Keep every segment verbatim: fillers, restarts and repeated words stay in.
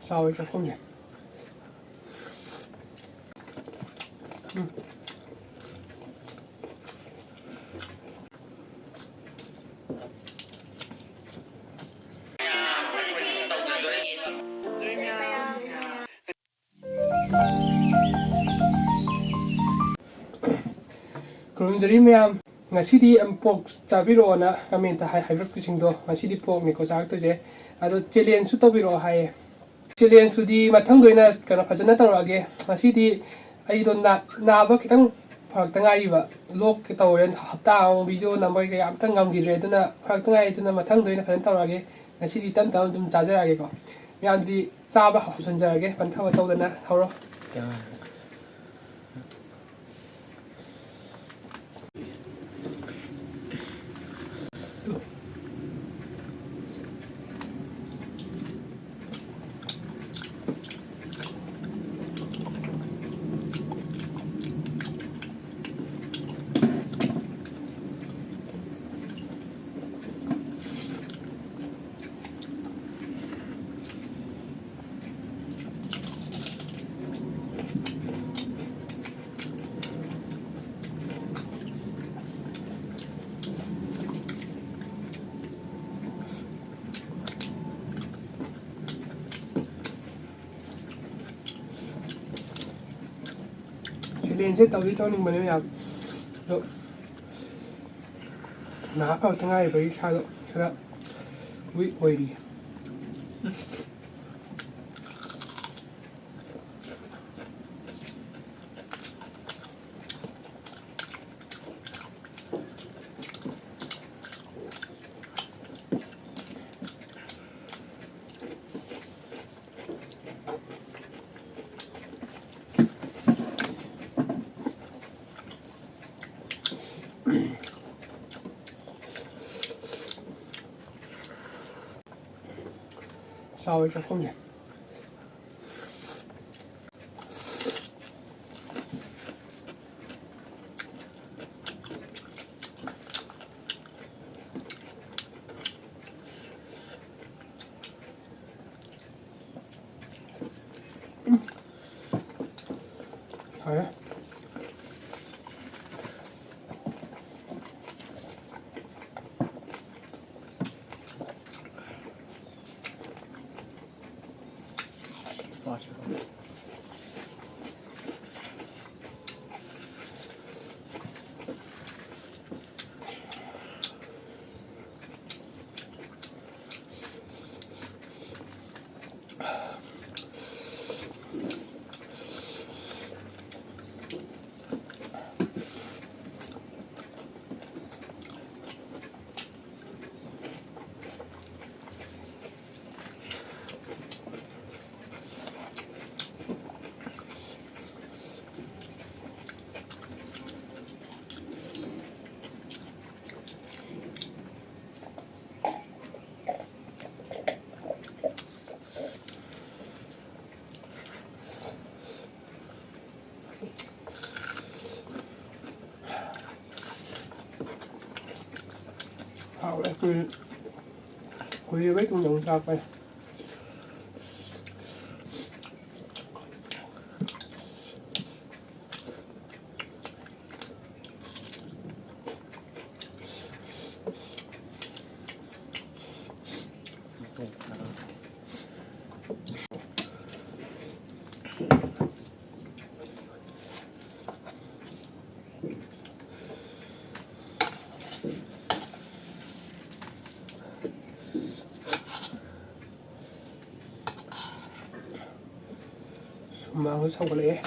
ꯆꯥꯎꯋꯦ ꯆꯥꯛꯈꯨꯝꯁꯦ꯫ ꯎꯝ꯫ ꯈꯨꯔꯨꯝꯖꯔꯤ ꯃꯌꯥꯝ꯫ ꯉꯁꯤꯗꯤ ꯄꯣꯔꯛ ꯆꯥꯕꯤꯔꯛꯑꯣꯅ ꯀꯃꯦꯟꯇ ꯍꯥꯏ-, ꯍꯥꯏꯕꯤꯔꯛꯄꯁꯤꯡꯗꯣ, ꯉꯁꯤꯗꯤ ꯄꯣꯔꯛꯅꯤꯀꯣ ꯆꯥꯔꯛꯇꯣꯏꯁꯦ꯫ ꯑꯗꯣ ꯆꯦꯂꯦꯟꯖꯁꯨ ꯇꯧꯕꯤꯔꯛꯑꯣ ꯍꯥꯏꯌꯦ꯫ ꯆꯦꯂꯦꯟꯖꯇꯨꯗꯤ ꯃꯊꯪꯗ ꯑꯣꯏꯅ ꯀꯩꯅꯣ ꯐꯖꯅ ꯇꯧꯔꯛꯑꯒꯦ꯫ ꯉꯁꯤꯗꯤ ꯑꯩꯗꯣ ꯅꯥ-, ꯅꯥꯕ ꯈꯤꯇꯪ ꯐꯔꯛꯇ ꯉꯥꯏꯔꯤꯕ꯫ ꯂꯣꯛ ꯇꯧꯔꯦ, ꯍꯞꯇꯥ ꯑꯃꯨꯛ ꯚꯤꯗꯤꯑꯣ ꯅꯝꯕ ꯀꯩꯀꯥ ꯑꯝꯇ ꯉꯝꯈꯤꯗ꯭ꯔꯦ꯫ ꯑꯗꯨꯅ ꯐꯔꯛꯇ ꯉꯥꯏꯔꯤ꯫ ꯑꯗꯨꯅ ꯃꯊꯪꯗ ꯑꯣꯏꯅ ꯐꯖꯅ ꯇꯧꯔꯛꯑꯒꯦ꯫ ꯉꯁꯤꯗꯤ ꯇꯞ ꯇꯞꯅ ꯑꯗꯨꯝ ꯆꯥꯖꯔꯛꯑꯒꯦꯀꯣ꯫ ꯃꯌꯥꯝꯗꯤ ꯆꯥꯕ ꯍꯧꯁꯟꯖꯔꯒꯦ꯫ ꯄꯟꯊꯕ ꯇꯧꯗꯅ ꯍꯧꯔꯣ꯫ ꯆꯦꯂꯦꯟꯖꯁꯦ ꯇꯧꯗꯤ ꯇꯧꯅꯤꯡꯕꯅꯦ ꯃꯌꯥꯝ, ꯑꯗꯣ ꯉꯥꯏꯍꯥꯛ ꯈꯛꯇ ꯉꯥꯏꯔꯤꯕꯒꯤ ꯏꯁꯥꯗꯣ ꯈꯔ ꯋꯤꯛ ꯑꯣꯏꯔꯤ꯫ ꯆꯥꯎꯋꯦ ꯆꯥꯛꯈꯨꯝꯁꯦ꯫ ꯐꯔꯦ꯫ ꯍꯥꯎꯔꯦ꯫ ꯀꯨꯏ-, ꯀꯨꯏꯔꯕꯩ ꯇꯨꯡꯗ ꯑꯃꯨꯛ ꯆꯥꯔꯛꯄꯅꯦ꯫ ꯍꯨꯃꯥꯡꯁꯨ ꯁꯧꯒꯠꯂꯛꯑꯦ꯫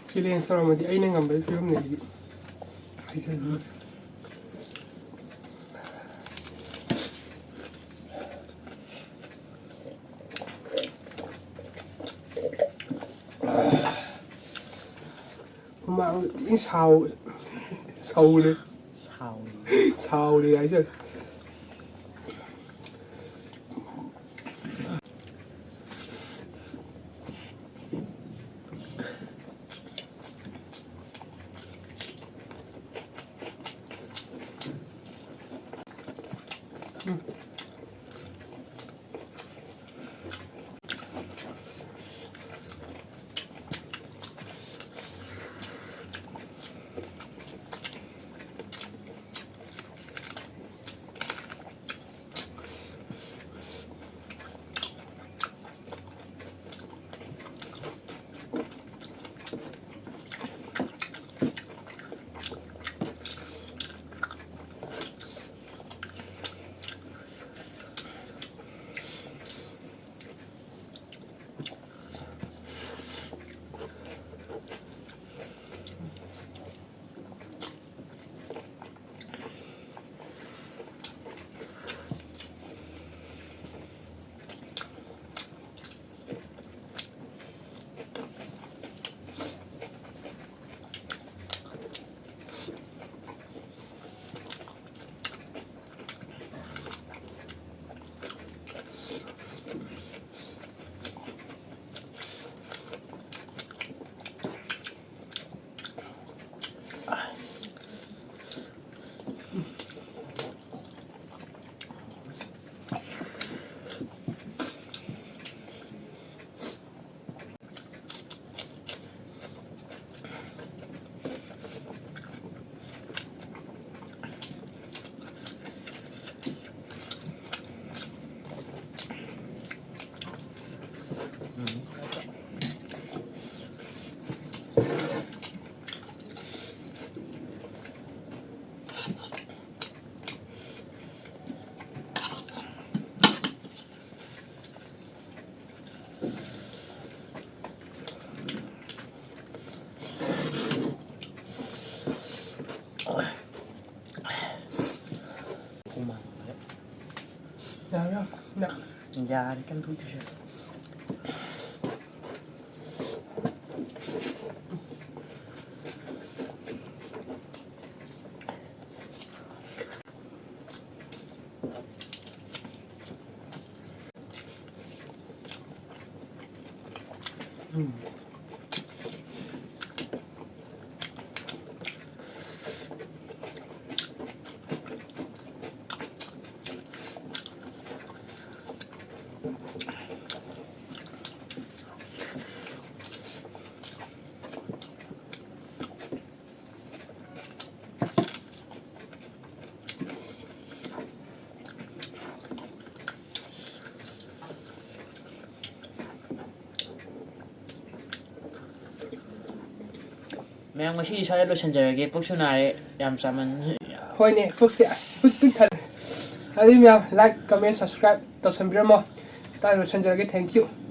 ꯆꯦꯂꯦꯟꯖ ꯇꯧꯔꯝꯃꯗꯤ ꯑꯩꯅ ꯉꯝꯕꯒꯤ ꯐꯤꯕꯝꯅꯦ ꯑꯩꯗꯤ꯫ ꯍꯥꯏꯖꯜꯂꯨ꯫ ꯍꯨꯃꯥꯡ ꯊꯤ ꯁꯥꯎ-, ꯁꯧꯔꯦ꯫ ꯁꯥꯎꯔꯦ꯫ ꯁꯥꯎꯔꯦ ꯍꯥꯏꯖꯔꯦ꯫ ꯌꯥꯔꯦ, ꯀꯩꯝ ꯊꯣꯛꯇ꯭ꯔꯤꯁꯦ꯫ ꯃꯌꯥꯝ, ꯉꯁꯤꯗꯤ ꯁ꯭ꯋꯥꯏꯗ ꯂꯣꯏꯁꯤꯟꯖꯔꯒꯦ꯫ ꯄꯨꯛꯁꯨ ꯅꯥꯔꯦ, ꯌꯥꯝ ꯆꯥꯃꯟ- ꯍꯣꯏꯅꯦ, ꯄꯨꯛꯁꯦ ꯑꯁ ꯄꯤꯛ ꯄꯤꯛ ꯊꯜꯂꯦ꯫ ꯑꯗꯨꯗꯤ ꯃꯌꯥꯝ, like, comment, subscribe ꯇꯧꯁꯟꯕꯤꯔꯝꯃꯣ꯫ ꯇꯥ ꯂꯣꯏꯁꯤꯟꯖꯔꯒꯦ꯫ Thank you꯫